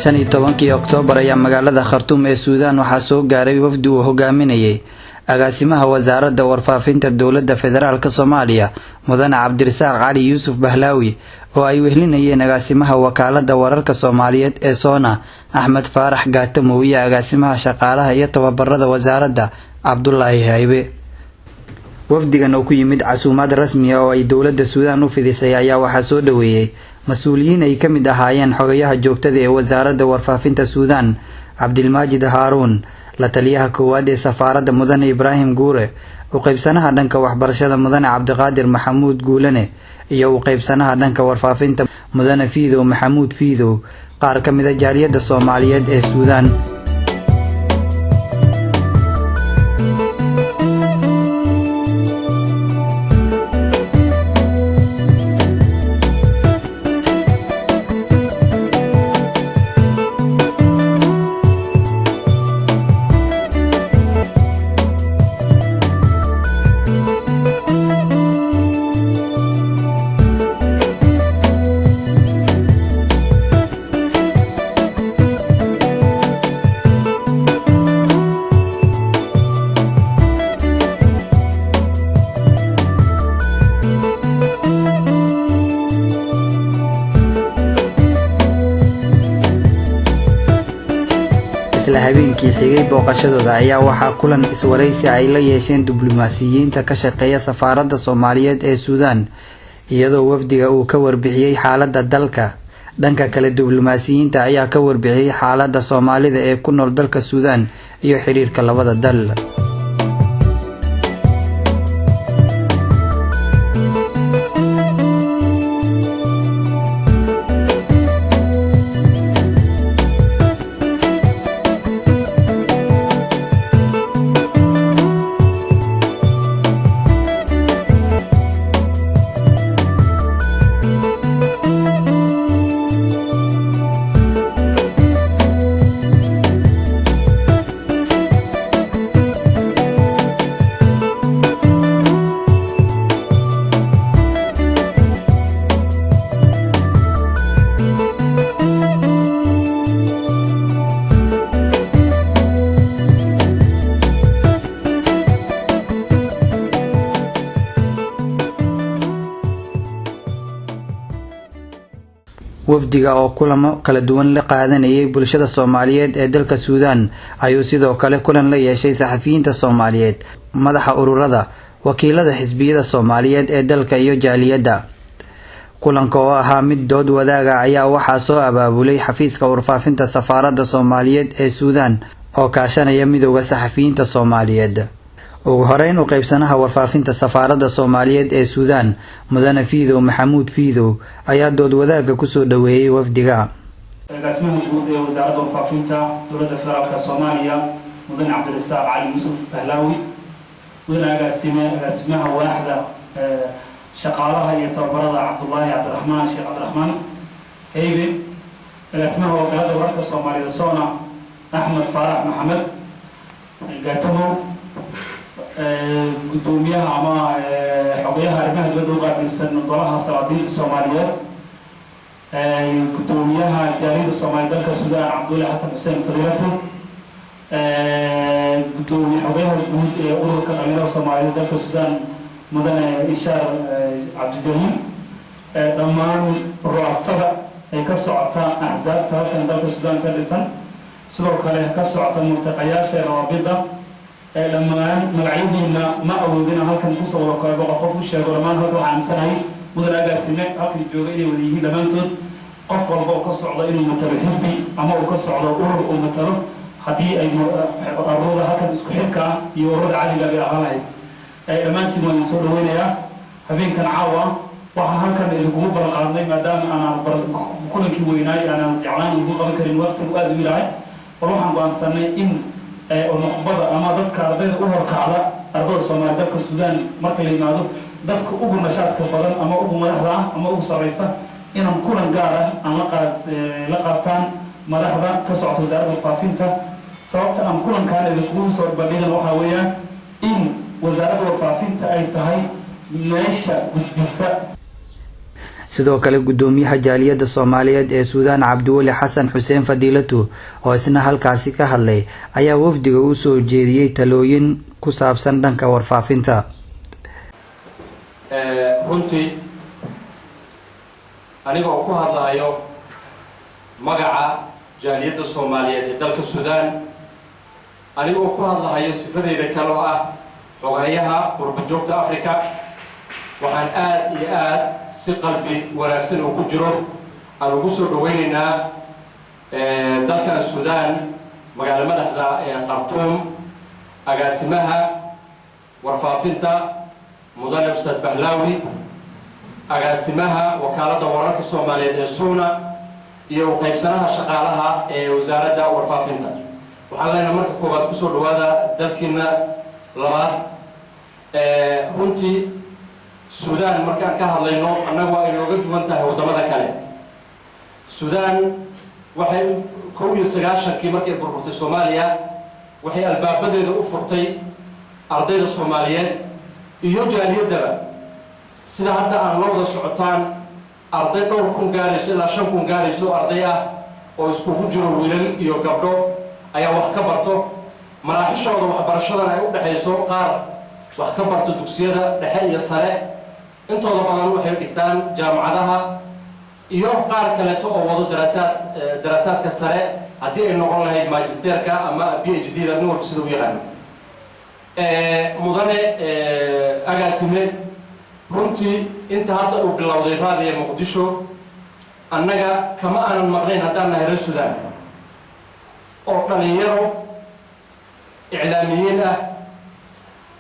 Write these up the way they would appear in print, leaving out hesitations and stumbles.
15-kii Oktoobar ayaa magaalada Khartuum ee Suudaan waxaa soo gaaray wafdi uu hogaaminayay agaasimaha wasaaradda warfaafinta dowladda federaalka Soomaaliya, Mudane Cabdirasaaq Cali Yuusuf Bahlaawi, oo ay wehlinayeen agaasimaha wakaaladda wararka Soomaaliyeed ee Soona, Axmed Faarax Gaatamow, iyo agaasimaha shaqaalaha iyo tababarada wasaaradda, Cabdulaahi Haybe. Wafdigan oo ku yimid casuumaad rasmi ah oo ay dowladda Suudaan u fidisay ayaa waxaa soo dhaweeyey mas-uuliyiin ay ka mid ahaayeen xogayaha joogtada ee wasaaradda warfaafinta Suudaan, Cabdilmaajid Haaruun, la taliyaha koowaad ee safaaradda, Mudane Ibraahim Guure, u qaybsanaha dhanka waxbarashada, Mudane Cabdiqaadir Maxamuud Guulane, iyo u qaybsanaha dhanka warfaafinta, Mudane Fiidow Maxamuud Fiidow, qaar ka mida jaaliyadda Soomaaliyeed ee Suudaan. Isla habeenkii xigay booqashadooda ayaa waxaa kulan iswaraysi ay la yeesheen diblomaasiyiinta ka shaqeeya safaaradda Soomaaliyeed ee Suudaan, iyadoo wafdiga uu ka warbixiyey xaaladda dalka. Dhanka kale, diblomaasiyiinta ayaa ka warbixiyey xaaladda Soomaalida ee ku nool dalka Suudaan iyo xiriirka labada dal. Wafdiga oo kulamo kala duwan la qaadanayay bulshada Soomaaliyeed ee dalka Suudaan ayuu sidoo kale kulan la yeeshay saxafiyiinta Soomaaliyeed, madaxa ururada, wakiilada xisbiyada Soomaaliyeed ee dalka iyo jaaliyadda. Kulanka oo ahaa mid dood wadaaga ayaa waxaa soo abaabulay xafiiska warfaafinta safaaradda Soomaaliyeed ee Suudaan oo kaashanaya Midowda Saxafiyiinta Soomaaliyeed. Ugu horeyn, u qaybsanaha warfaafinta safaaradda Soomaaliyeed ee Suudaan, Mudane Fiidow Maxamuud Fiidow, ayaa dood wadaagga kusoo dhaweeyey wafdiga. Agaasimaha guud ee wasaaradda warfaafinta dowladda federaalka Soomaaliya, Mudane Cabdirasaaq Cali Yuusuf Bahlaawi, mudane agaasime, agaasimaha waaxda shaqaalaha iyo tababarada, Cabdullaahi Cabdiraxmaan Sheekh Cabdiraxmaan Heybe, agaasimaha wakaaladda wararka Soomaalida Sona, Axmed Faarax Maxamed Gaatamow, guddoomiyaha ama xogayaha arrimaha dibadda u qaabilsan golaha salaadiinta Soomaaliyeed, guddoomiyaha jaaliyadda Soomaaliya dalka Suudaan, Cabdulle Xasan Xuseen Fadiilatu, guddoomiye xogayaha guud ee ururka dhalinyarada Soomaaliyeed dalka Suudaan, Mudane Ishaar Cabdijaliil, dhammaan ru'asada ay ka socota axsaabta halkan dalka Suudaan ka dhisan, sidoo kale ka socota multaqayaasha rawaabida, dhammaan magacyadiina ma awoodina halkan kusoo wada koobo, qof qof u sheego. Dhammaan halkan waxaan aaminsanahay, mudan agaasime, halkan jooga inay wada yihiin dhammaantood qof walba oo ka socdo inuu matalo xisbi ama uu ka socdo urur uu matalo. Haddii ay ururada halkan isku xilka ah iyo ururada caadiga bay ahaan lahayd, dhammaantiin waan idin soo dhaweynayaa habeenkan caawa. Waxaan halkan idinkugu ballanqaadnay, maadaama aanaan kulankii weynaay aanaan jeclaan idinku qaban karin, waqtigu aada u ilahay, bal waxaan go'aansanay in nuqbada ama dadka ardayda u horkacda ardada Soomaaliya dalka Suudaan marka la yimaado, dadka ugu nashaadka badan ama ugu madaxda ah ama ugu sarreysa, inaan kulan gaar ah aan la qaataan madaxda ka socota wasaaradda warfaafinta. Sababta aan kulankaan idinkugu soo bandhigan waxaa weeyaan in wasaaradda warfaafinta ay tahay meesha gudbisa. Sidoo kale gudoomiyaha jaaliyadda Soomaaliyeed ee Suudaan, Cabdiweli Xasan Xuseen Fadiilatu, oo isna halkaasi ka hadlay, ayaa wafdiga u soo jeediyey talooyin ku saabsan dhanka warfaafinta. Runtii aniga oo ku hadlayo magaca jaaliyadda Soomaaliyeed ee dalka Suudaan, anigoo ku hadlahayo sifadeyda kale oo ah xoghayaha qurbajoogta Africa, waxaan aad iyo aad si qalbi wanaagsan oo ku jiro aan ugu soo dhaweynaynaa dalkan Suudaan, magaalo madaxda ee Khartuum, agaasimaha warfaafinta mudane Ustaad Bahlaawi, agaasimaha Wakaaladda Wararka Soomaaliyeed ee SUNA, iyo u qaybsanaha shaqaalaha ee Wasaaradda Warfaafinta. Waxaan leenahay marka koowaad, kusoo dhawaada dalkiina labaad. Runtii Suudaan markaan ka hadlayno, annagu ay nooga duwan tahay waddamada kale. Suudaan waxay 91-kii markay burburtay Soomaaliya, waxay albaabadeeda u furtay ardayda Soomaaliyeed iyo jaaliyaddaba. Sida hadda aan la wada socotaan, arday dhowr kun gaarayso ilaa 5000 gaarayso arday ah oo iskugu jiro wiilal iyo gabdho ayaa wax ka barto. Maraaxishooda waxbarashadana ay u dhexayso qaar wax ka barto dugsiyada dhexe iyo sare, intooda badan waxay dhigtaan jaamacadaha, iyo qaar kaleeto oo wado daraasaad, daraasaadka sare, haddii ay noqon lahayd magisterka ama PhD da, nin walba sida u yaqaano. Mudane agaasime, runtii inta hadda uu bilowday Raadiya Muqdisho, annaga kama aanan maqnayn haddaan nahay reer Suudaan, oo dhalinyaro iclaamiyiin ah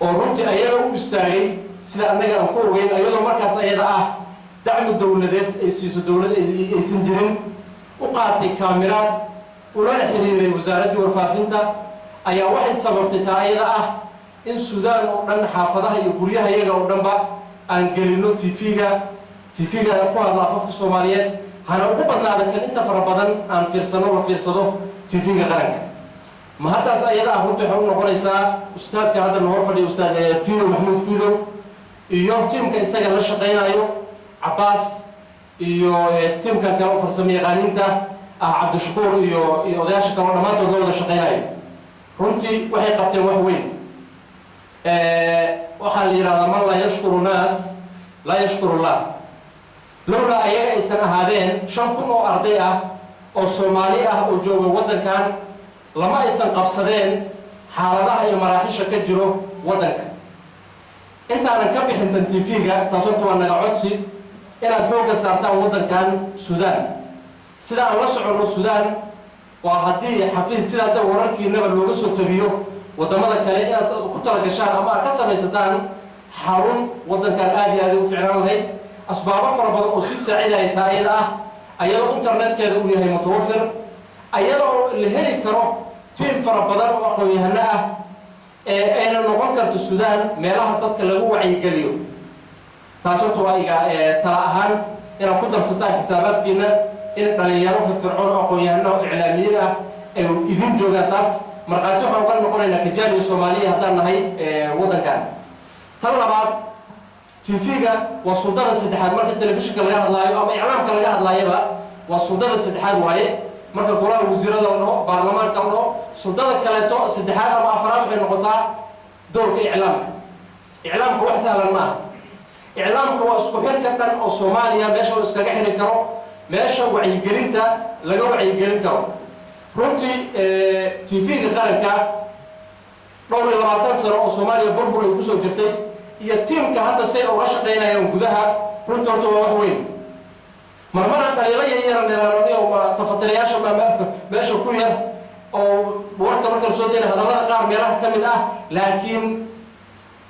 oo runtii ayaga u istaagay sida annaga aan ku ogeyn, ayadoo markaas ayada ah dacmi dowladeed ay siiso dowlad aysan jirin, u qaatay kaamiraad, ulana xiriiray Wasaaraddii Warfaafinta, ayaa waxay sababtay taa ayada ah in Suudaan oo dhan, xaafadaha iyo guryaha iyaga oo dhanba, aan gelino TV-ga. TV-ga ku hadla afafka Soomaaliyeed hana ugu badnaada kan inta fara badan aan fiirsano, la fiirsado TV-ga qaranka. Ma haddaas ayada ah runtii waxay u noqonaysaa ustaadka hadda noo fadhiya, Ustaad Fido Maxamuud Fido, iyo tiimka isaga la shaqaynayo, Cabaas, iyo tiimkan kale oo farsamo yaqaaniinta ah, Cabdishakuur, iyo odayaasha kale oo dhammaantood la wada shaqaynayo, runtii waxay qabteen wax weyn. Waxaa la yidhahdaa: "Man laa yashkuru naas laa yashkuru Allah." Lowlaa ayaga aysan ahaadeen, 5000 oo arday ah oo Soomaali ah oo jooga waddankan lama aysan qabsadeen xaaladaha iyo maraaxisha ka jiro waddanka. Intaanan ka bixin tan TV-ga, taas horta waa naga codsi inaad xoogga saartaan waddankan Suudaan. Sida aan la soconno, Suudaan waa haddii xafiis, sida hadda wararkiinaba looga soo tabiyo waddamada kale, inaad ku talagashaan ama aad ka samaysataan xarun waddankan, aad iyo aad u ficnaan lahayd. Asbaabo fara badan oo sii saacidaya taa ayada ah, ayadoo internetkeeda uu yahay mutawafir, ayada oo la heli karo tiim fara badan oo aqoon-yahano ah, ee ayna noqon karto Suudaan meelaha dadka lagu wacyigeliyo. Taas horta waa iga tala ahaan inaad ku darsataan xisaabaadkiina in dhalinyaro firfircoon oo aqoon-yahano oo iclaamiyiin ah ay idin joogaan. Taas markhaati waxaan uga noqonaynaa kajaaliya Soomaaliya haddaan nahay waddankan. Tan labaad, TV-ga waa suldada saddexaad marka telefishinka laga hadlaayo ama iclaamka laga hadlaayaba, waa suldada saddexaad waaye. Marka golaha wasiirada la dhaho, baarlamaanka la dhaho, suldada kaleeto saddexaad ama afraad waxay noqotaa doorka iclaamka. Iclaamka wax sahlan ma aha. Iclaamka waa isku xirka dhan oo Soomaaliya meesha la iskaga xiri karo, meesha wacyigelinta laga wacyigelin karo. Runtii TV-ga qaranka dhowr iyo labaatan sano oo Soomaaliya burbur ay kusoo jirtay, iyo tiimka hadda say uga shaqaynayaan gudaha, runtii horta waa wax weyn. Marmara dhaliilo yaryara niraanoniyo tafatirayaasha meesha ku yar oo warka marka la soo dayna, hadallada qaar meelaha ka mid ah, laakiin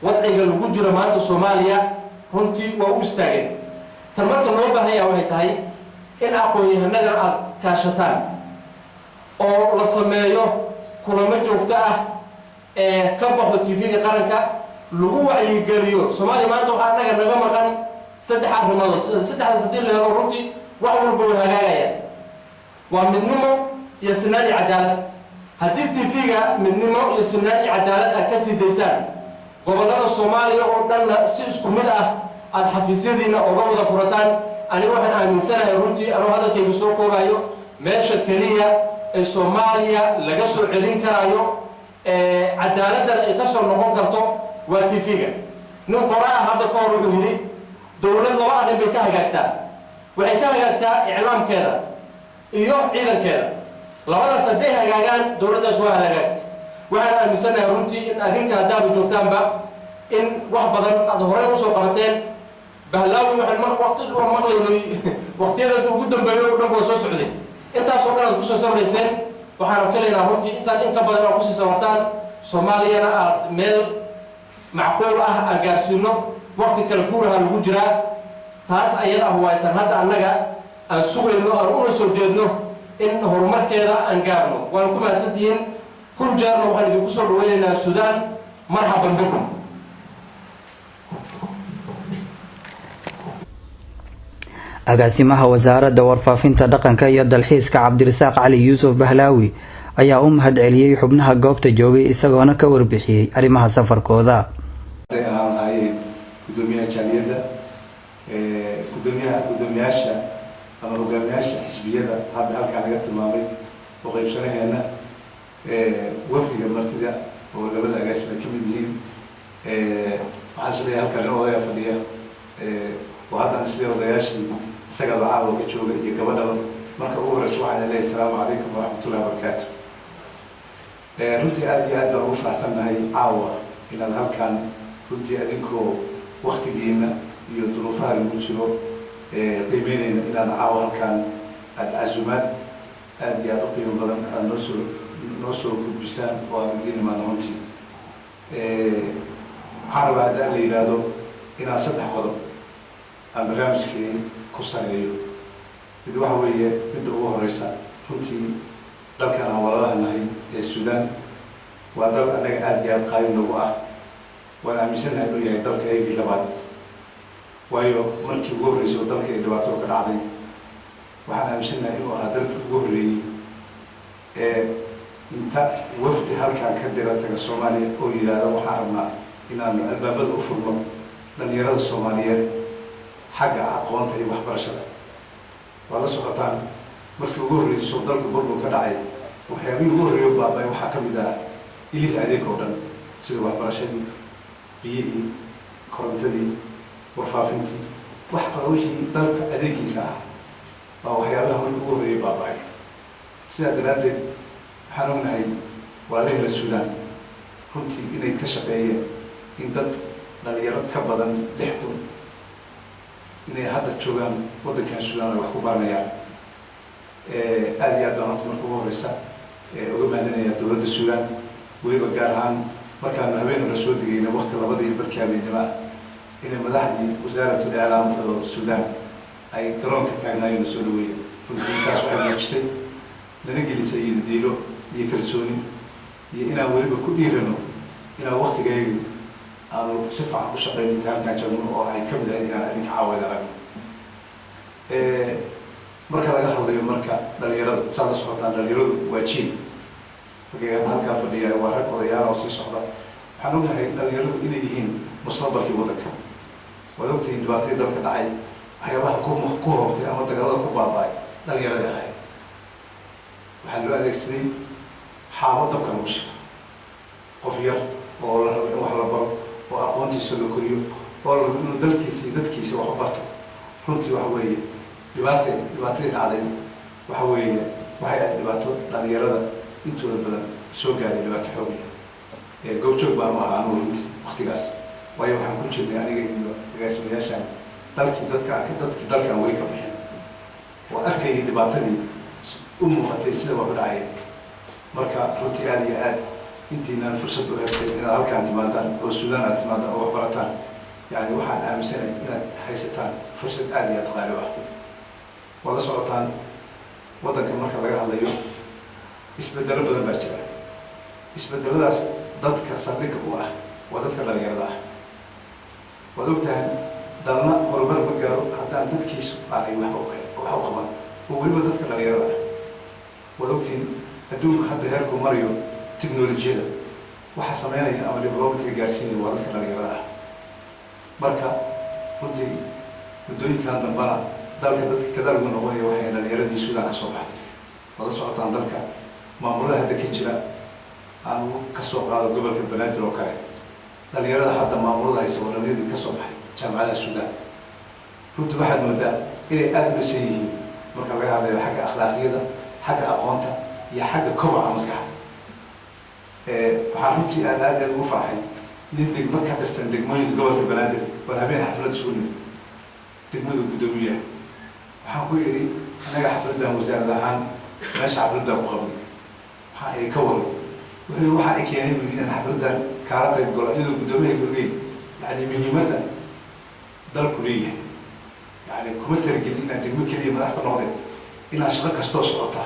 wadciga lagu jiro maanta Soomaaliya runtii waa u istaageen. Tan marka loo baahan yaha waxay tahay in aqoon-yahanadan aada kaashataan oo la sameeyo kulamo joogto ah ee ka baxo TV-ga qaranka, lagu wacyigeliyo Soomaaliya. Maanta waxaa annaga naga maqan saddex arrimood. Saddexdaas haddii la helo, runtii wax walba way hagaagayaan: waa midnimo iyo sinaan iyo cadaalad. Haddii TV-ga midnimo iyo sinaan iyo cadaalad aad ka sii daysaan gobollada Soomaaliya oo dhanna, si isku mid ah aada xafiisyadiina oga wada furataan, Aniga waxaan aaminsanahay runtii, anuu hadalkaygu soo koobayo, meesha keliya ee Soomaaliya laga soo celin karaayo, cadaaladdan ay ka soo noqon karto, waa TV-ga. Nin qoraa hadda ka hor wuxuu yidhi: "Dowlad laba arrin bay ka hagaagtaa. Waxay ka hagaagtaa iclaamkeeda iyo ciidankeeda. Labadaas hadday hagaagaan, dowladdaas waa hagaagta." Waxaan aaminsanahay runtii in adinka haddaaba joogtaanba in wax badan aad horey usoo qabateen. Bahlaawi waxaan waqti maqlaynay, waqtiyada ugu dambeeyo o dhan waa soo socday. Intaasoo dhan aad kusoo sabrayseen. Waxaana filaynaa runtii intaan in ka badan aad kusii sabartaan, Soomaaliyana aad meel macquul ah aan gaarsiino. Waqti kala guuraha lagu jiraa. Taas ayada ah waay tan hadda annaga aan sugayno, aan una soo jeedno in horumarkeeda aan gaarno. Waana ku mahadsantihiin. Kun jeerna waxaan idinku soo dhaweynaynaa Suudaan. Marxaban bikum. Agaasimaha Wasaaradda Warfaafinta, Dhaqanka iyo Dalxiiska, Cabdirasaaq Cali Yuusuf Bahlaawi, ayaa u mahad celiyey xubnaha goobta joogay, isagoona ka warbixiyey arrimaha safarkooda. Haday ahaan lahaayeen guddoomiyaha jaaliyadda, gudoomiyaha, guddoomiyaasha ama hogaamiyaasha xisbiyada hadda halkaa laga tilmaamay oo qaybsanaheena, wafdiga martida oo labada agaasim ay ka mid yihiin. Waxaan isleeyahay halkaa nin odaya fadhiya oo haddaan isleeyahay odayaashii isagaba caawa ka jooga iyo gabadhaba. Marka ugu horeysa waxaan leeyahay asalaamu calaykum waraxmatullahi wabarakaatu. Runtii aada iyo aad baan ugu faraxsannahay caawa inaad halkan runtii adinkoo waktigiina iyo duruufaha lagu jiro qiimeyneyna inaad caawa halkan aada casuumaad aada iyo aada u qiimo badan aada noosoo gudbisaan oo aan idiin imaano. Runtii waxaan rabaa haddaan la yidhaahdo inaan saddex qodob aan barnaamijkii ku sareeyo. Mid waxa weeye, midda ugu horeysa, runtii dalkan aan walaalaha nahay ee Suudaan waa dal annaga aada iyo aada qaali noogu ah. Waan aaminsanahay inuu yahay dalka eegii labaad, waayo markii ugu horreysay oo dalka ay dhibaato ka dhacday, waxaan aaminsanahay inuu ahaa dalkii ugu horreeyey ee inta wafdi halkan ka dira taga Soomaaliya oo yidhaahdo: "Waxaan rabnaa inaanu albaabada u furno dhalinyarada Soomaaliyeed xagga aqoonta iyo waxbarashada." Waa la socotaan, markii ugu horreysay oo dalka burbur ka dhacay, waxyaabihii ugu horreeyo baabay waxaa ka mid ah ilihii adeeg oo dhan, sida waxbarashadii, biyihii, korontadii, warfaafintii, wax alla wixii dalka adeegiisa ah baa waxyaabaha markii ugu horreeyay baaba'ay. Sidaa daraaddeed waxaan ognahay walaalihii la Suudaan runtii inay ka shaqeeyeen in dad dhalinyaro ka badan 6000 inay hadda joogaan waddankan Suudaan ay wax ku baranayaan. Aada iyo aad baan horta marka ugu horeysa uga mahadinaya dowladda Suudaan, weliba gaar ahaan markaanu habeen hore soo degayna wakti 2:30 habeennimo ah inay madaxdii Wasaaratul Iclaam oo Suudaan ay garoonka taagnaayeen soo dhaweeyeen. Runtii taas waxay muujisay, nana gelisay yididiilo iyo kalsooni iyo inaan weliba ku dhiirano inaan waktigeegi aanu si fiican u shaqeyno inta halkaan joogno, oo ay kamid ahayd inaan adinka caawida aragno. Marka laga hadlayo marka dhalinyarada, saad la socotaan, dhalinyaradu waa jiil. Markay hadda halkaa fadhiya waa rag odayaal oo sii socda. Waxaan ognahay dhalinyaradu inay yihiin mustaqbalkii waddanka. Waad ogtihiin dhibaatadii dalka dhacay, waxyaabaha ku hoobtay ama dagaalada ku baaba'ay dhalinyaradii ahayd. Waxaa loo adeegsaday xaabo dabka lagu shito. Qof yar oo la rabo in wax la baro oo aqoontiisa la koriyo oo la rabo inuu dalkiisa iyo dadkiisa wax u barto, runtii waxa weeye dhibaatadii dhacday waxa weeye waxay ahayd dhibaato dhalinyarada intooda badan soo gaaday, dhibaato xoog leh. Goobjoog baanu ahaa anugu runtii waktigaas, waayo waxaan ku jirnay aniga iyo agaasimayaashan dalkii dadka dadkii dalkan way ka bixin oo arkayay dhibaatadii u muuqatay sida wax u dhacaya. Marka runtii aada iyo aad intiinaan fursad u heltay inaad halkaan timaadaan oo Suudaan aad timaadaan oo wax barataan, yani waxaan aaminsanahay inaad haysataan fursad aada iyo aad qaali ah. Waad la socotaan, waddanka marka laga hadlayo isbedelo badan baa jira. Isbedeladaas dadka saldhigga u ah waa dadka dhalinyarada ah. Waad ogtahay, dalna horumar ma gaaro haddaan dadkiisu aanay waxba wax u qaban, oo weliba dadka dhalinyarada ah. Waad ogtihiin adduunku hadda heerku marayo technolojiyada, waxa sameynaya ama developmentka gaarsiinaya waa dadka dhalinyarada ah. Marka runtii muddooyinkan dambana Dalka dadka gadaal ugu noqonaya waxay dhalinyaradii Suudaan ka soo baxday. Wada socotaan dalka maamulada hadda ka jira, aan kasoo qaado gobolka Banaadir oo kale, dhalinyarada hadda maamulada haysa oo dhalinyaradii kasoo baxay jaamacadaha Suudaan. Runtii waxaad moodaa inay aada u dhisan yihiin marka laga hadlayo xagga akhlaaqiyada, xagga aqoonta iyo xagga kobaca maskaxda. Waxaa runtii aan aad aad ugu farxay nin degmo ka tirsan degmooyinka gobolka Banaadir bal habeen xaflad isugu nimid, degmada guddoomiyaha. Waxaan ku idhi, annaga xafladdan wasaarad ahaan meesha xafladdan ku qabnay, waxaan idhi ka waran? Wuxuu yidhi, waxa ay keenay buu inaan xafladdan kaala qayb galo iyadoo guddoomiyaha gurgeyn, yacni muhiimadda dalku leeyahay, yacni kuma talagelin inaan degmo keliya madax ka noqday, inaan shaqo kastoo socota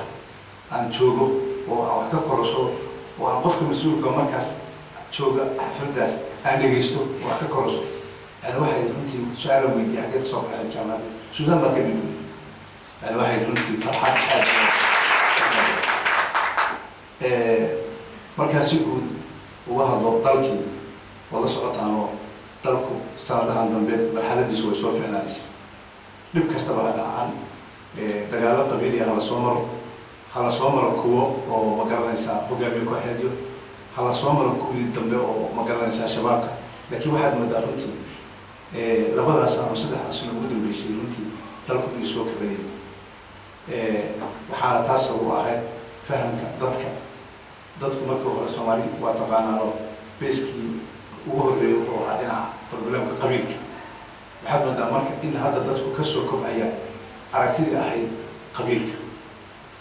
aan joogo oo aan wax ka korosho oo aan qofka mas-uulka markaas jooga xafladdaas aan dhegaysto oo wax ka korosho. Yani waxay runtii su-aalan weydiiyay, xaggeed kasoo baxay jaamacadda? Suudaan baa ka mid. Yani waxay runtii farxad aad. Markaan si guud uga hadlo dalkii, oo la socotaanoo dalku sanadahan dambe marxaladiisu way soo fiicnaanaysa. Dhib kastaba ha dhacaan, dagaallo qabiiliya hala soo maro, hala soo maro kuwo oo ma garanaysaa hogaamiye kooxeedyo, hala soo maro kuwii dambe oo ma garanaysaa shabaabka, laakiin waxaad moodaa runtii labadaas ama saddexdaas sano ugu dambeysay runtii dalku inuu soo kabanayay. Waxaana taas ugu ahayd fahamka dadka. Dadku markii hore Soomaali waa taqaanaano, beeskii ugu horreeyay wuxuu ahaa dhinaca problemka qabiilka. Waxaad moodaa marka in hadda dadku kasoo kobcayaan aragtidii ahayd qabiilka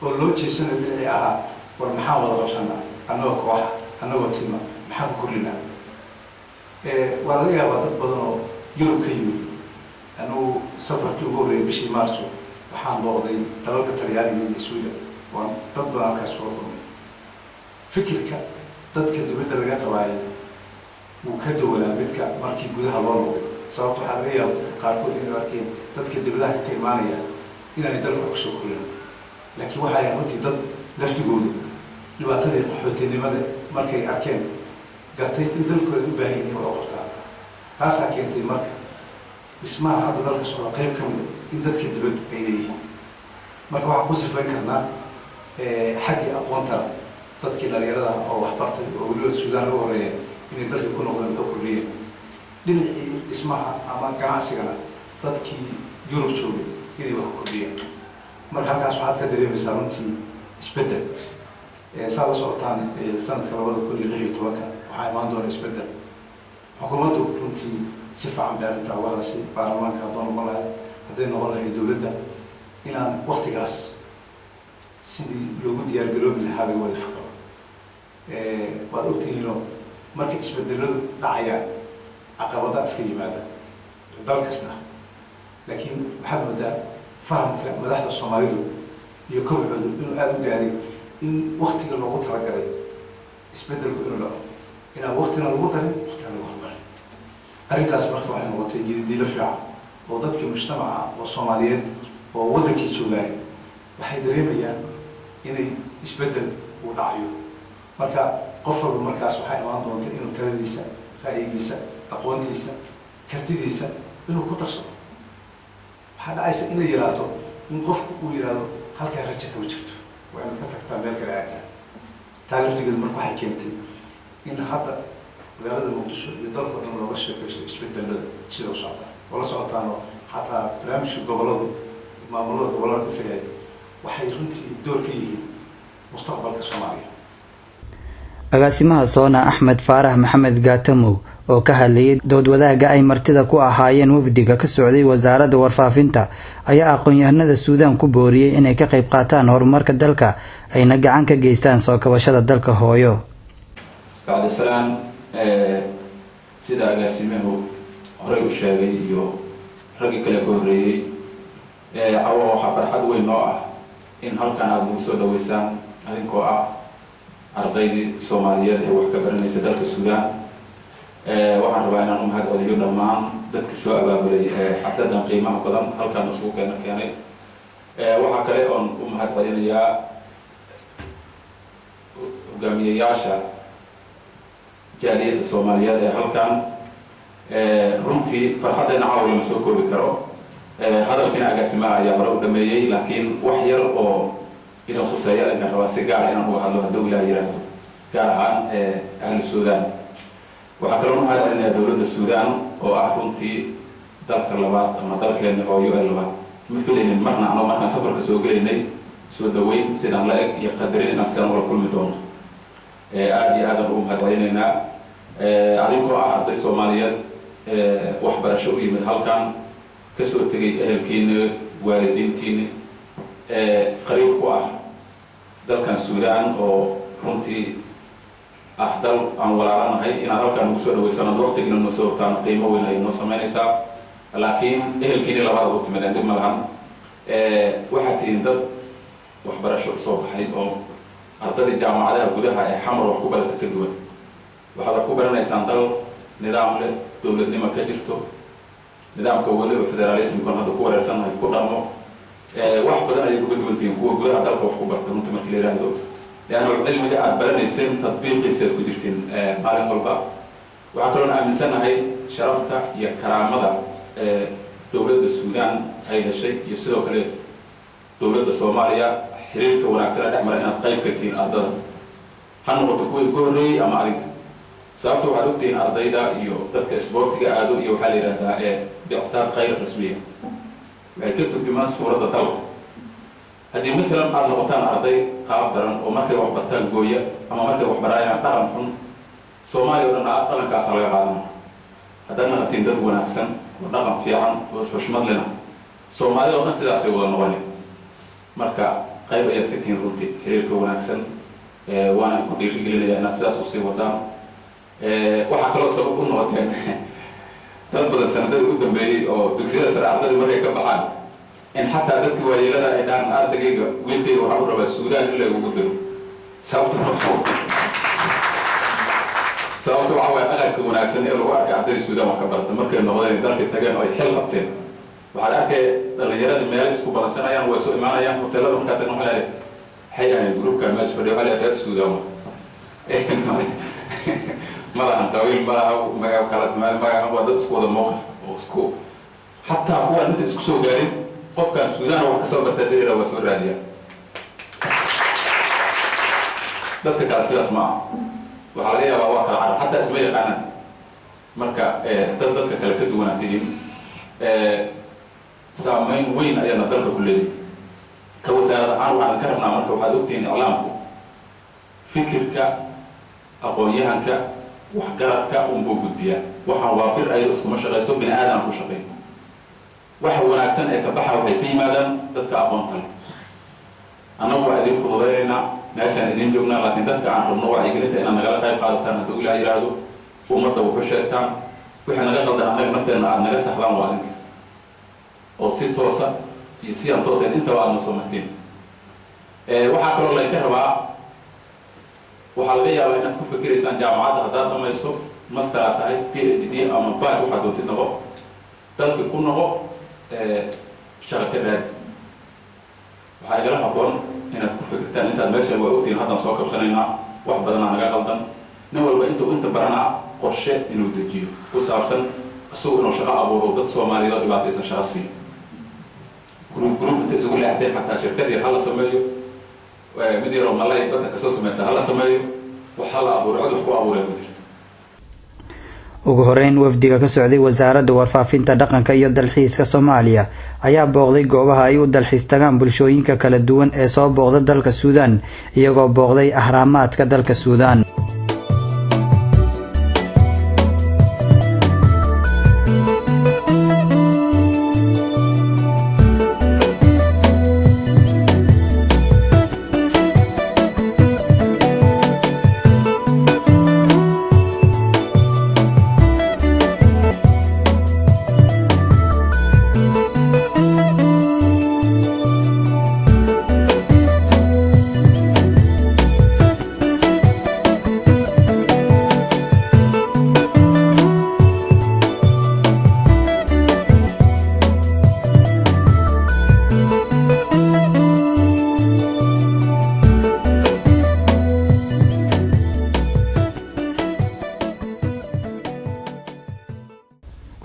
oo loo jeesanayo dhinacii ahaa, war maxaan wada qabsanaa annagoo kooxa, annagoo tima, maxaan ku kordhinaa? Waa laga yaabaa dad badan oo Yurub ka yimid. Anugu safarkii ugu horreeyay bishii Maarso waxaan booqday dalalka Talyaaniga iyo Sweden, waan dad badan halkaas kula kulmay. Fikirka dadka dibadda laga qabaayay wuu ka duwanaa midka markii gudaha loo noqday. Sababto waxaa laga yaaba dadka qaarkood inay arkeen dadka dibadaha ka imaanaya inaanay dalka wax kusoo kordhin, laakiin waxay runtii dad laftigoodu dhibaatadii qaxootinimada markay arkeen gartay in dalkooda u baahan yihiin wax u qabtaa. Taasaa keentay marka dhismaha hadda dalka socda qayb ka mida in dadka dibaddu ay leeyihiin. Marka waxaan ku sifayn karnaa xaggii aqoontana dadkii dhalinyarada oo wax bartay oo weliba Suudaan ugu horeeyeen inay dalkii ku noqdeen oo kordhiyeen. Dhinacii dhismaha ama ganacsigana dadkii Yurub joogay inay wax ku kordhiyeen. Marka halkaas waxaad ka dareemaysaa runtii isbeddel. Saa la socotaan, sanadka 2016-ka waxaa imaan doona isbeddel. Xukuumaddu runtii si fiican bay arrintaa uga hadashay, baarlamaanka haddoo noqon lahay, hadday noqon lahay dowladda, inaan waktigaas sidii loogu diyaargaroobi lahaa laga wada fikro. Waad ogtihiinoo marka isbedeladu dhacayaan caqabada iska yimaada dal kasta, laakiin waxaad moodaa fahamka madaxda Soomaalidu iyo kobcoodu inuu aada u gaaray in waktiga loogu talagalay isbedelku inuu dhaco inaan waktina lagu darin, waktina lagu horumarin arrintaas. Marka waxay noqotay yididiilo fiican oo dadkii mujtamaca oo Soomaaliyeed oo waddankii joogaay waxay dareemayaan inay isbeddel uu dhacayo. Marka qof walba markaas waxaa imaan doonta inuu taladiisa, ra'yigiisa, aqoontiisa, kartidiisa inuu ku darsado. Waxaa dhacaysa in la yihaato in qofku uu yidhahdo halkaa rajo kama jirto, waa inaad ka tagtaa, meel kale aadaa. Taa laftigeedu marka waxay keentay in hadda magaalada Muqdisho iyo dalkao dhan looga sheekaysto isbedelada sida u socdaan oo la socotaanoo xataa barnaamijka goboladu, maamulada gobolada dhisayay waxay runtii door ka yihiin mustaqbalka Soomaaliya. Agaasimaha Soona Axmed Faarax Maxamed Gaatamow oo ka hadlayay dood wadaagga ay martida ku ahaayeen wafdiga ka socday wasaaradda warfaafinta ayaa aqoon-yahanada Suudaan ku booriyey inay ka qayb qaataan horumarka dalka, ayna gacan ka geystaan soo kabashada dalka hooyo. Bacdisalaan, sida agaasimuhu horey u sheegay iyo raggii kale ka horreeyey, cawa waxaa farxad weyn noo ah in halkan aada nagu soo dhaweysaan adinkoo ah ardaydii Soomaaliyeed ee wax ka baranaysa dalka Suudaan. Waxaan rabaa inaan u mahad celiyo dhammaan dadka soo abaabulay xafladan qiimaha badan halkan isugu keenay. Waxaa kale oon u mahad celinayaa hogaamiyeyaasha jaaliyadda Soomaaliyeed ee halkan. Runtii farxaddeena caawa lama soo koobi karo. Hadalkiina agaasimaha ayaa hore u dhameeyey, laakiin wax yar oo idan khuseeya adinkaan rabaa si gaara inaan uga hadlo, hadduu Ilaah yidhaahdo, gaar ahaan ahlu Suudaan. Waxaa kaloo u mahad celinayaa dowladda Suudaan oo ah runtii dalka labaad ama dalkeena hooyo ee labaad. Ma filaynin marna anoo markaan safarka soo gelaynay soo dhaweyn sidaan la eg iyo qadarin inaan sidaan ula kulmi doono. Aada iyo aadaan ugu mahad celinaynaa. Adinkoo ah arday Soomaaliyeed, waxbarasho u yimid halkan, kasoo tegay ehelkiina, waalidiintiina, qariib ku ah dalkan Suudaan oo runtii ah dal aan walaalanahay, inaad halkaan nagu soo dhaweysaan ood waqtigiina noo soo hortaan qiimo weyn ayay noo samaynaysaa. Laakiin ehelkiini labaad ugu timideen, dhib ma lahan. Waxaad tihiin dad waxbarasho usoo baxay oo ardadii jaamacadaha gudaha ee Xamar wax ku barata ka duwan. Waxaad wax ku baranaysaan dal nidaam leh, dowladnimo ka jirto, nidaamka weliba federalismkan hadda ku wareersannahay ku dhaqmo. Wax badan ayay uga duwan tihiin kuwa gudaha dalka wax ku barta runta markii la yidhaahdo, leanna cilmiga aada baranayseen tadbiiqiisa aad ku jirtiin maalin walba. Waxaa kaloon aaminsanahay sharafta iyo karaamada dowladda Suudaan ay heshay iyo sidoo kale dowladda Soomaaliya, xiriirka wanaagsan ee dhex mara, inaad qayb ka tihiin ardada, ha noqoto kuwii ka horreeyey ama adinka. Sababta waxaad ogtihiin ardayda iyo dadka isboortiga aado iyo waxaa la yidhahdaa بعثات غير رسمية waxay ka turjumaan suuradda dalka. Haddii maalan aada noqotaan arday qaab daran oo markay wax bartaan gooya ama markay wax barayaan dhaqan xun, Soomaaliya o dhan dhaqankaasa laga qaadana. Haddaad naqatiin dad wanaagsan oo dhaqan fiican oo xushmad lena, Soomaalida o dhan sidaasay wada noqonay. Marka qayb ayaad ka tihiin runtii xiriirka wanaagsan, waana ku dhiirigelinaya inaad sidaas usii wadaan. Waxaa kaloo sabab u noqoteen dad badan sanadadii u dambeeyey oo dugsiyada sare ardadii markay ka baxaan in xataa dadkii waayeelada ay dhahaan: "Ardagayga, wiilkayga waxaan u rabaa Suudaan in laygugu diro." Sababta waxaa waaya dhaqanka wanaagsan ee lagu arkay ardayda Suudaan wax ka barata markay noqdeen, dalkay tageen oo ay xil qabteen. Waxaad arkay dhalinyaradii meelo isku balansanayaan, way soo imaanayaan hoteelada. Markaa tagna waxaa leedahay, waxay ahayn groupka meesha fadhiya, waxaa leedahay reer Suudaan ma lahan qabiil, ma laha magac kala magaca, waa dad isku wada mowqif oo isku, xataa kuwaan inta isku soo gaarin, qofkaan Suudaan wax kasoo bartaa dayra waa soo raadiyaa. Dadka kale sidaas ma aha, waxaa laga yaabaa waa kala carab, xataa isma yaqaanaan. Marka dad dadka kale ka duwanaa tihiin, saameyn weyn ayaana dalka ku leeyahay. Ka wasaarad ahaan waxaan ka rabnaa, marka waxaad ogtihiin iclaamku fikirka aqoon-yahanka, waxgaradka unbuu gudbiyaa. Waxaan waa bir ayado iskuma shaqayso, bini aadam ku shaqeeyo. Waxa wanaagsan ee ka baxa waxay ka yimaadaan dadka aqoonta leh. Annagu waa idin fududaynaynaa, meeshaan idin joognaa, laakiin dadka aan rabno wacyigelinta inaad nagala qayb qaadataan, hadduu Ilaah yidhaahdo, ummadda wuxu sheegtaan wixii naga qaldan, annaga nafteenna aada naga saxdaan, waa adinka oo si toosa iyo si aan toosayn intaba aad noo soo martiin. Waxaa kaloo laydinka rabaa, waxaa laga yaabaa inaad ku fikiraysaan jaamacadda haddaad dhamayso, master aad tahay, PhD ama bach waxaad doontid noqo, dalki ku noqo, shaqa ka raadi. Waxaa igala habboon inaad ku fikirtaan intaad meeshan waa ogtihiin haddaan soo kabsanaynaa, wax badanaa naga qaldan. Nin walba intuu inta baranaa qorshe inuu dejiyo ku saabsan isagu inuu shaqo abuuro, dad Soomaaliyeed oo dhibaataysan shaqo siiyo. Group group inta isugu leexteen xataa shirkad yar hala sameeyo, mid yaroo malay badda kasoo samaysa hala sameeyo, wax hala abuuro, cid wax ku abuuraya ma jirto. Ugu horeyn, wafdiga ka socday Wasaaradda Warfaafinta, Dhaqanka iyo Dalxiiska Soomaaliya ayaa booqday goobaha ay u dalxiis tagaan bulshooyinka kala duwan ee soo booqda dalka Suudaan, iyagoo booqday ahraamaadka dalka Suudaan.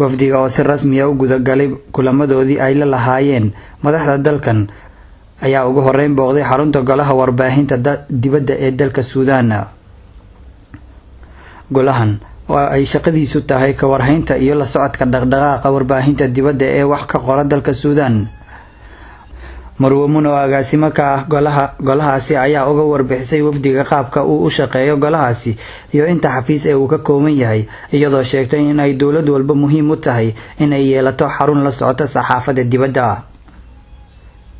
Wafdiga oo si rasmi ah u gudagalay kulamadoodii ay la lahaayeen madaxda dalkan ayaa ugu horeyn booqday xarunta golaha warbaahinta dibadda ee dalka Suudaan. Golahan oo ay shaqadiisu tahay ka warhaynta iyo la socodka dhaqdhaqaaqa warbaahinta dibadda ee wax ka qora dalka Suudaan. Marwo Muna oo agaasimo ka ah golahaasi ayaa uga warbixisay wafdiga qaabka uu u shaqeeyo golahaasi iyo inta xafiis ee uu ka kooban yahay, iyadoo sheegtay in ay dowlad walba muhiim u tahay in ay yeelato xarun la socota saxaafadda dibadda.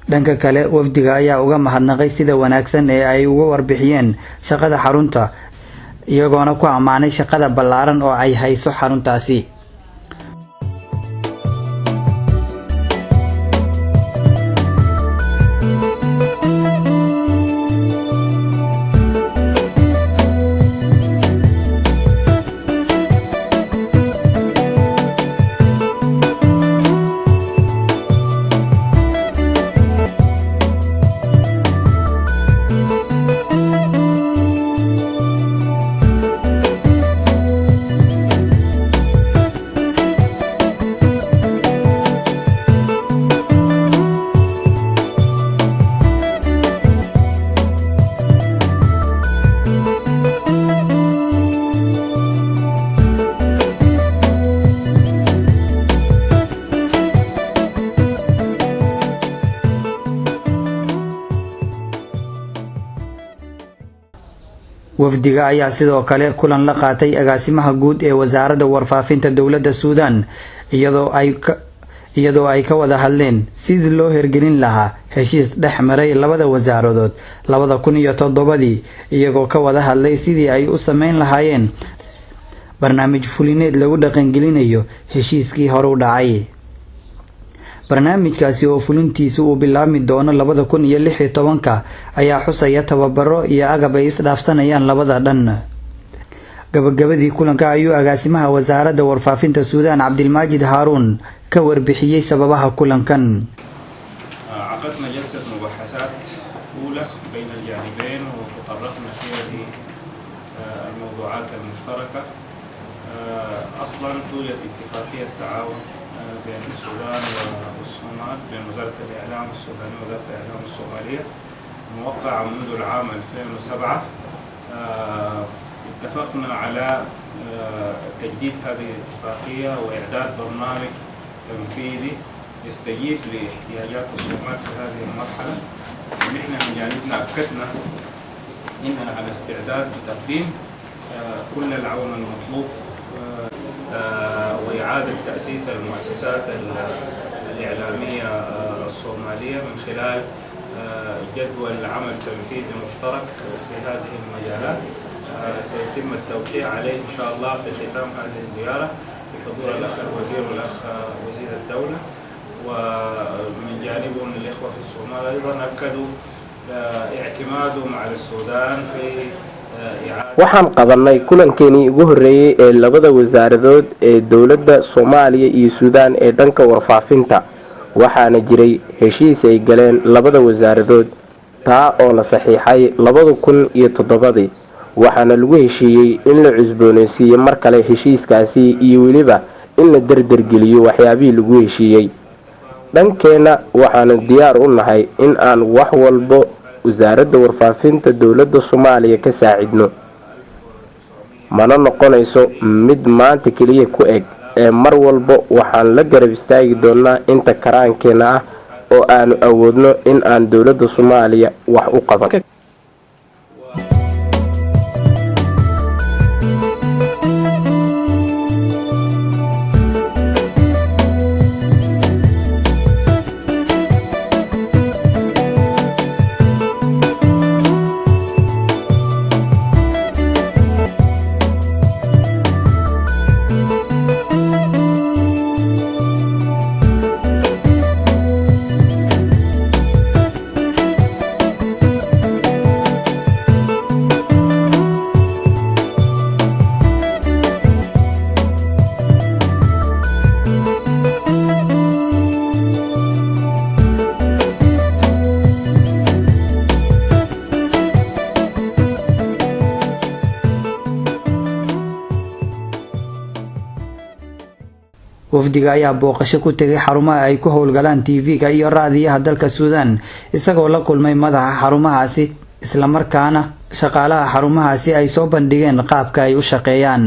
Dhanka kale, wafdiga ayaa uga mahadnaqay sida wanaagsan ee ay uga warbixiyeen shaqada xarunta, iyagoona ku ammaanay shaqada ballaaran oo ay hayso xaruntaasi. Wafdiga ayaa sidoo kale kulan la qaatay agaasimaha guud ee wasaaradda warfaafinta dowladda Suudaan, iyadoo ay ka wada hadleen sidii loo hirgelin lahaa heshiis dhex maray labada wasaaradood 2007-dii, iyagoo ka wada hadlay sidii ay u sameyn lahaayeen barnaamij fulineed lagu dhaqangelinayo heshiiskii hore u dhacay. Barnaamijkaasi oo fulintiisu uu bilaabmi doono 2016-ka ayaa xusaya tababaro iyo agab ay isdhaafsanayaan labada dhan. Gabagabadii kulanka ayuu agaasimaha wasaaradda warfaafinta Suudaan Cabdilmaajid Haaruun ka warbixiyey sababaha kulankan. عقدنا جلسة مباحثات أولى بين الجانبين وتطرقنا فيها للموضوعات المشتركة. أصلا توجد اتفاقية تعاون بين السودان والصومال، بين وزارة الإعلام السودانية ووزارة الإعلام الصومالية، موقعة منذ العام 2007. اتفقنا على تجديد هذه الاتفاقية وإعداد برنامج تنفيذي يستجيب لاحتياجات الصومال في هذه المرحلة. ونحن من جانبنا أكدنا إننا على استعداد بتقديم كل العون المطلوب وإعادة تأسيس المؤسسات الإعلامية الصومالية من خلال جدول عمل تنفيذي مشترك في هذه المجالات، سيتم التوقيع عليه إن شاء الله في ختام هذه الزيارة بحضور الأخ الوزير والأخ وزير الدولة. ومن جانبهم الإخوة في الصومال أيضا أكدوا اعتمادهم على السودان في Waxaan qabannay kulankeenii ugu horreeyey ee labada wasaaradood ee dowladda Soomaaliya iyo Suudaan ee dhanka warfaafinta, waxaana jiray heshiis ay galeen labada wasaaradood, taa oo la saxiixay 2007-dii, waxaana lagu heshiiyey in la cusbooneysiiyo mar kale heshiiskaasi iyo weliba in la derdergeliyo waxyaabihii lagu heshiiyey. Dhankeenna waxaanu diyaar u nahay in aan wax walbo wasaaradda warfaafinta dowladda Soomaaliya ka saacidno, mana noqonayso mid maanta keliya ku eg ee mar walba waxaan la garab istaagi doonaa inta karaankeenna ah oo aanu awoodno in aan dowladda Soomaaliya wax u qaban. Wafdiga ayaa booqasho ku tegay xarumaha ay ku howlgalaan TV-ga iyo raadiyaha dalka Suudaan, isagoo la kulmay madaxa xarumahaasi, islamarkaana shaqaalaha xarumahaasi ay soo bandhigeen qaabka ay u shaqeeyaan.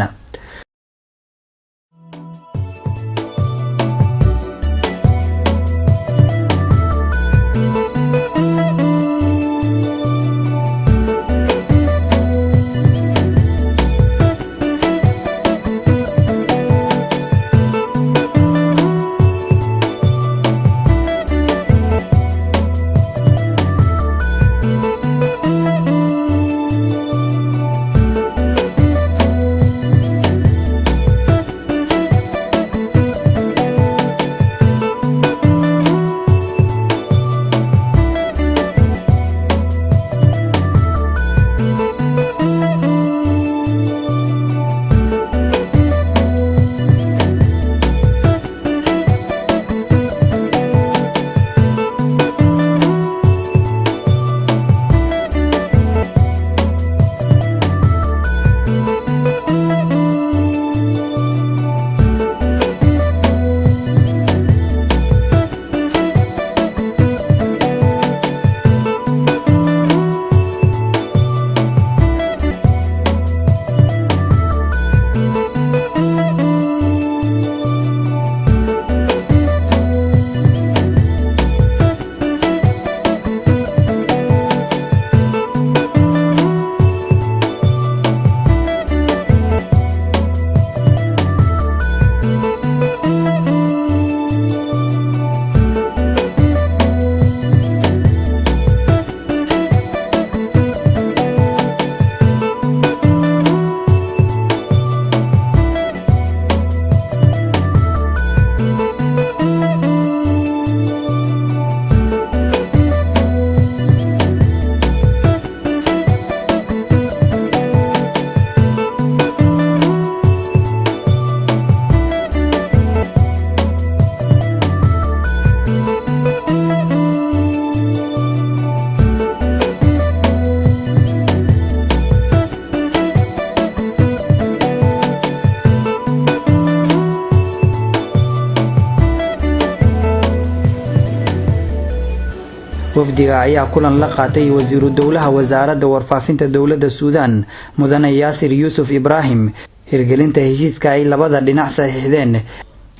Wafdiga ayaa kulan la qaatay wasiiru dowlaha wasaaradda warfaafinta dowladda Suudaan, mudane Yaasir Yuusuf Ibraahim, hirgelinta heshiiska ay labada dhinac saxiixdeen,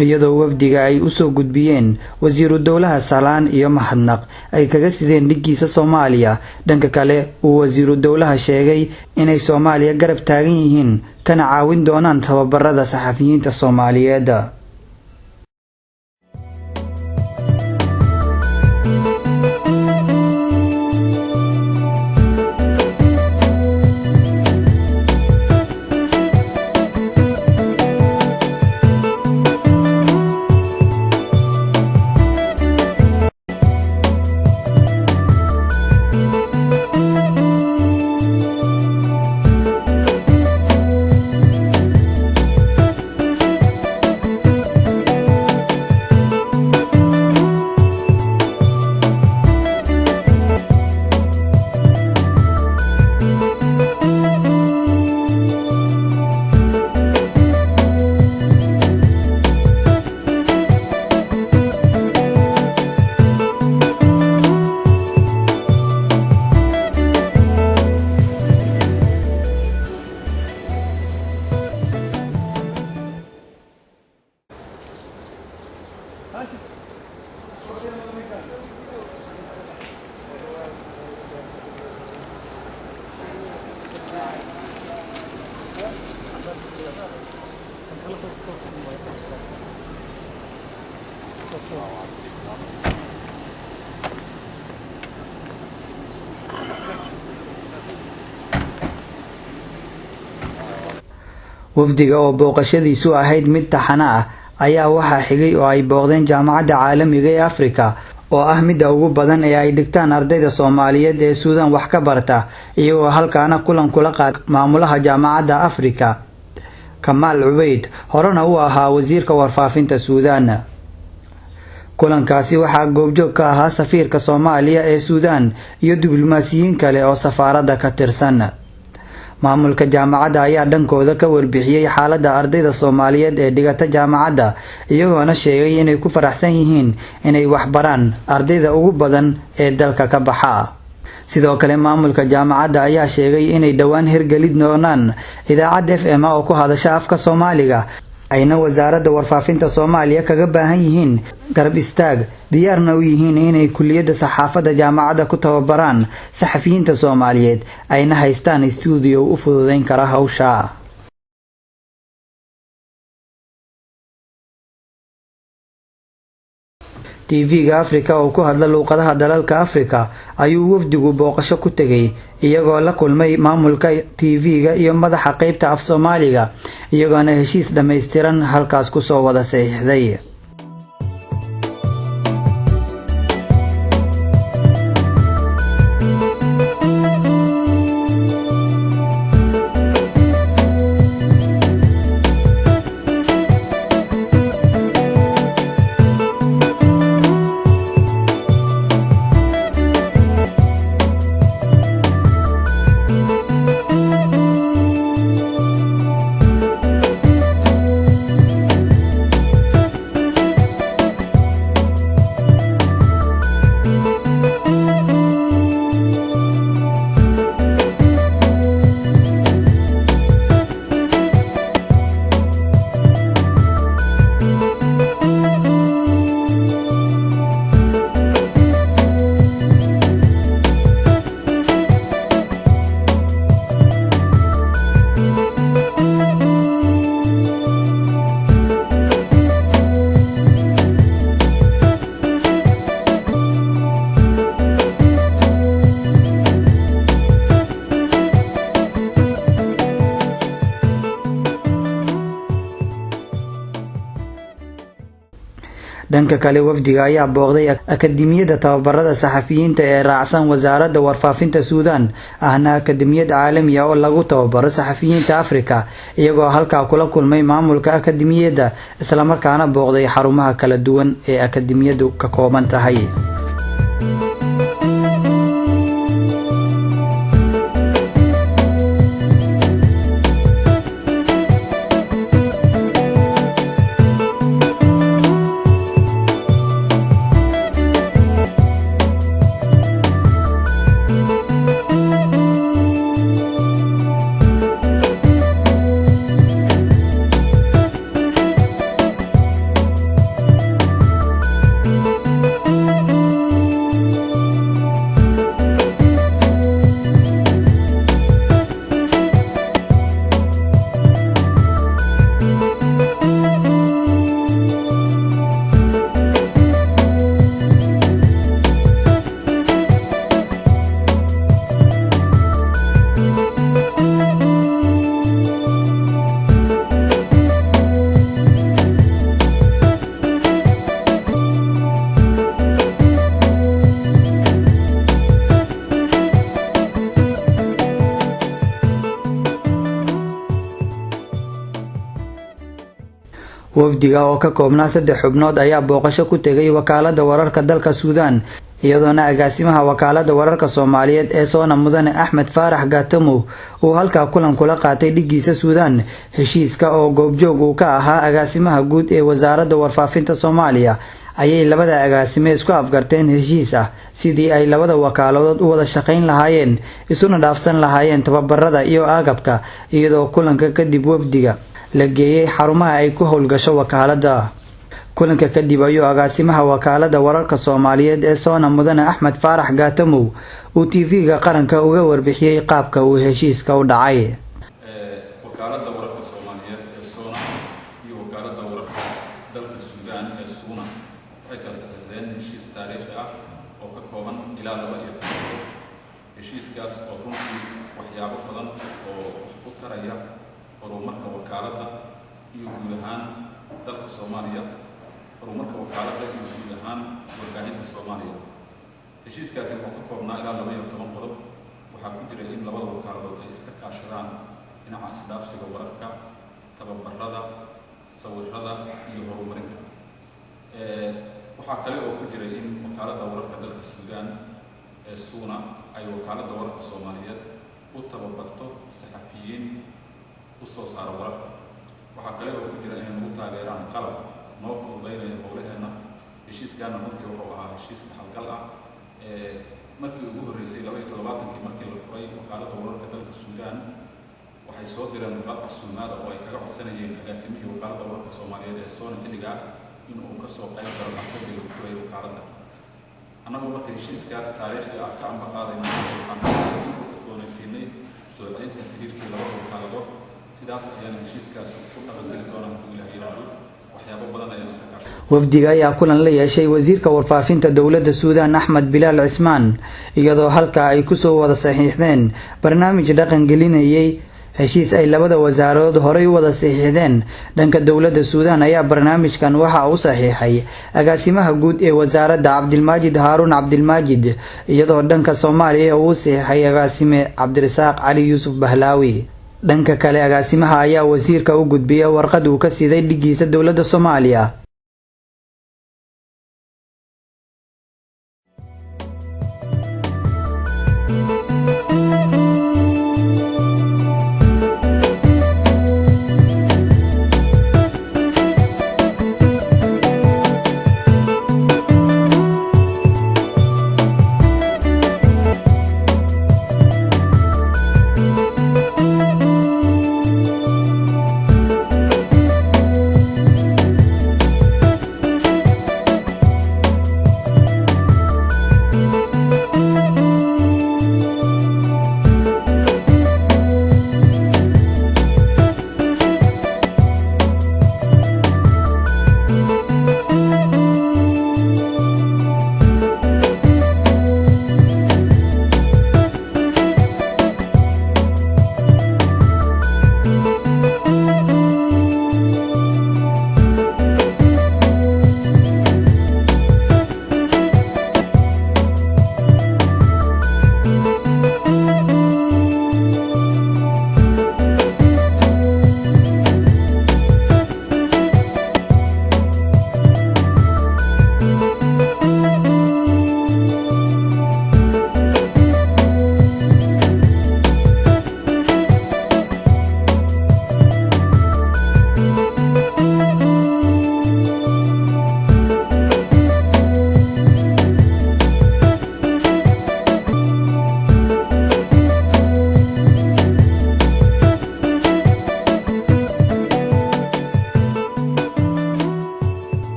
iyadoo wafdiga ay usoo gudbiyeen wasiiru dowlaha salaan iyo mahadnaq ay kaga sideen dhiggiisa Soomaaliya. Dhanka kale, uu wasiiru dowlaha sheegay inay Soomaaliya garab taagan yihiin kana caawin doonaan tababarada saxafiyiinta Soomaaliyeed. Wafdiga oo booqashadiisu ahayd mid taxana ah ayaa waxaa xigay oo ay booqdeen Jaamacadda Caalamiga ee Afrika, oo ah midda ugu badan ee ay dhigtaan ardayda Soomaaliyeed ee Suudaan wax ka barta, iyagoo halkaana kulan kula qaatay maamulaha Jaamacadda Afrika, Kamaal Cubeyd, horena u ahaa wasiirka warfaafinta Suudaan. Kulankaasi waxaa goobjoog ka ahaa safiirka Soomaaliya ee Suudaan iyo diblomaasiyiin kale oo safaaradda ka tirsan. Maamulka jaamacadda ayaa dhankooda ka warbixiyey xaaladda ardayda Soomaaliyeed ee dhigata jaamacadda, iyagoona sheegay inay ku faraxsan yihiin inay waxbaraan ardayda ugu badan ee dalka ka baxa. Sidoo kale maamulka jaamacadda ayaa sheegay inay dhowaan hirgelin doonaan idaacad FM oo ku hadasha afka Soomaaliga, ayna wasaaradda warfaafinta Soomaaliya kaga baahan yihiin garab istaag, diyaarna u yihiin inay kulliyadda saxaafadda jaamacadda ku tababaraan saxafiyiinta Soomaaliyeed, ayna haystaan stuudiyo u fududeyn kara hawsha. TV-ga Afrika oo ku hadla luuqadaha dalalka Afrika ayuu wafdigu booqasho ku tegay, iyagoo la kulmay maamulka TV-ga iyo madaxa qeybta af Soomaaliga, iyagoona heshiis dhammaystiran halkaas kusoo wada saxiixday. Dhanka kale wafdiga ayaa booqday akademiyadda tababarada saxafiyiinta ee raacsan wasaaradda warfaafinta Suudaan, ahna akademiyad caalami ah oo lagu tababaro saxafiyiinta Afrika, iyagoo halkaa kula kulmay maamulka akademiyadda, islamarkaana booqday xarumaha kala duwan ee akademiyaddu ka kooban tahay. Wafdiga oo ka koobnaa 3 xubnood ayaa booqasho ku tegay wakaaladda wararka dalka Suudaan, iyadoona agaasimaha wakaaladda wararka Soomaaliyeed ee Soona Mudane Axmed Faarax Gaatamow uu halkaa kulan kula qaatay dhiggiisa Suudaan. Heshiiska oo goobjoog uu ka ahaa agaasimaha guud ee wasaaradda warfaafinta Soomaaliya ayay labada agaasime isku afgarteen heshiis ah sidii ay labada wakaaladood u wada shaqayn lahaayeen, isuna dhaafsan lahaayeen tababarada iyo agabka, iyadoo kulanka kadib wafdiga la geeyay xarumaha ay ku howlgasho wakaaladda. Kulanka kadib ayuu agaasimaha wakaaladda wararka Soomaaliyeed ee Soona Mudane Axmed Faarax Gaatamow uu TV-ga qaranka uga warbixiyey qaabka uu heshiiska u dhacay. Wakaaladda wararka Soomaaliyeed ee Soona iyo wakaaladda wararka dalka Suudaan ee Suuna waxay kala saxiixdeen heshiis taariikhi ah oo ka kooban ilaa 12 qodob. Heshiiskaas oo runtii waxyaabo badan oo wax ku taraya horumarka wakaaladda iyo guud ahaan dalka Soomaaliya, horumarka wakaaladda iyo guud ahaan warbaahinta Soomaaliya. Heshiiskaasi wuxuu ka koobnaa ilaa 12 qodob. Waxaa ku jira in labada wakaaladood ay iska kaashadaan dhinaca isdhaafsiga wararka, tababarada, sawirada iyo horumarinta. Waxaa kale oo ku jira in wakaaladda wararka dalka Suudaan ee Suuna ay wakaaladda wararka Soomaaliyeed U tababarto saxafiyiin u soo saaro wararka. Waxaa kale oo ku jira inay nagu taageeraan qalab noo fududaynaya howlaheena. Heshiiskaana runtii wuxuu ahaa heshiis dhaxalgal ah. Markii ugu horreysay 72-kii markii la furay wakaaladda wararka dalka Suudaan, waxay soo direen warqad casuumaada oo ay kaga codsanayeen agaasimihii wakaaladda wararka Soomaaliyeed ee SONNA xilligaa in uu kasoo qayb galo xafladii lagu furayay wakaaladda. Annagoo marka heshiiskaas taariikhiga ah ka amba qaadayna, waxaan dib u cusboonaysiinay soo celinta xiriirkii labada wakaaladood. Sidaas ayaana heshiiskaas ku dhaqangeli doona hadduu Ilaah yidhaahdo. Waxyaabo badan ayaana sakaashay. Wafdiga ayaa kulan la yeeshay wasiirka warfaafinta dowladda Suudaan, Axmed Bilaal Cismaan, iyadoo halkaa ay kusoo wada saxiixdeen barnaamij dhaqan gelinayay heshiis ay labada wasaaradood horey u wada saxiixdeen. Dhanka dowladda Suudaan ayaa barnaamijkan waxa uu saxiixay agaasimaha guud ee wasaaradda, Cabdilmaajid Haaruun Cabdilmaajid, iyadoo dhanka Soomaaliya uu saxiixay agaasime Cabdirasaaq Cali Yuusuf Bahlaawi. Dhanka kale, agaasimaha ayaa wasiirka u gudbiyay warqad uu ka siday dhigiisa dowladda Soomaaliya.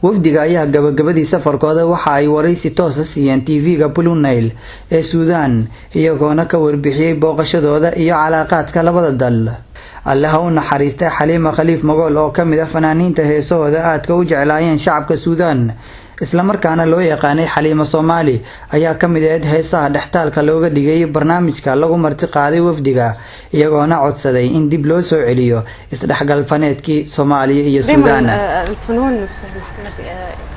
Wafdiga ayaa gabagabadii safarkooda waxa ay waraysi toosa siiyeen TV-ga Blue Nile ee Suudaan, iyagoona ka warbixiyey booqashadooda iyo calaaqaadka labada dal. Allaha u naxariistay Xaliima Khaliif Magool, oo ka mid ah fanaaniinta heesahooda aadka u jeclaayeen shacabka Suudaan, islamarkaana loo yaqaanay Xaliimo Soomaali, ayaa ka mid ahayd heesaha dhextaalka looga dhigay barnaamijka lagu marti qaaday wafdiga, iyagoona codsaday in dib loo soo celiyo isdhexgal faneedkii Soomaaliya iyo Suudaan. دائما الفنون استاذ محمد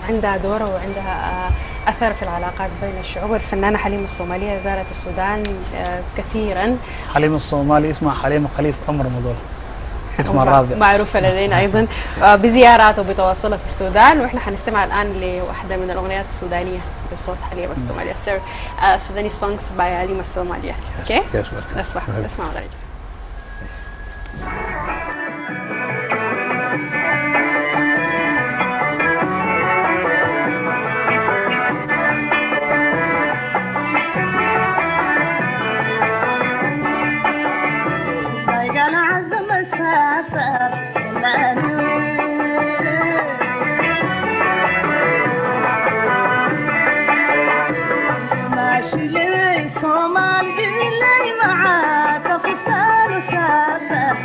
عندها دور وعندها اثر في العلاقات بين الشعوب. الفنانه حليمه الصوماليه زارت السودان كثيرا. حليمة الصومالي اسمها حليمة خليف عمر مقول، اسمها الرابع. معروفة لدينا أيضا بزيارات وبتواصلها في السودان، وإحنا حنستمع الآن لواحدة من الأغنيات السودانية بصوت حليمة الصومالية. Sir, Sudanese songs by حليمة الصومالية. Okay? Yes, welcome. نسمع نسمع ونرجع. ضيق العزم مسافة. ماشي لي صومال باللي معاك فستان وسافر.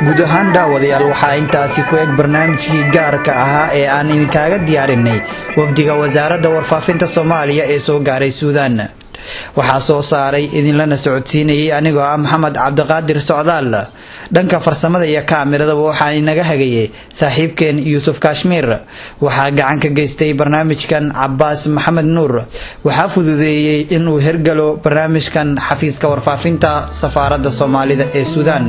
Guud ahaan, daawadayaal, waxaa intaasi ku eg barnaamijkii gaarka ahaa ee aan idinkaaga diyaarinay wafdiga Wasaaradda Warfaafinta Soomaaliya ee soo gaaray Suudaan. Waxaa soo saaray, idinlana socodsiinayay anigoo ah Maxamed Cabdiqaadir Socdaal. Dhanka farsamada iyo kaamiradaba waxaa inaga hagayay saaxiibkeen Yuusuf Kashmiir. Waxaa gacan ka geystay barnaamijkan Cabaas Maxamed Nuur. Waxaa fududeeyey inuu hergalo barnaamijkan xafiiska warfaafinta safaaradda Soomaalida ee Suudaan.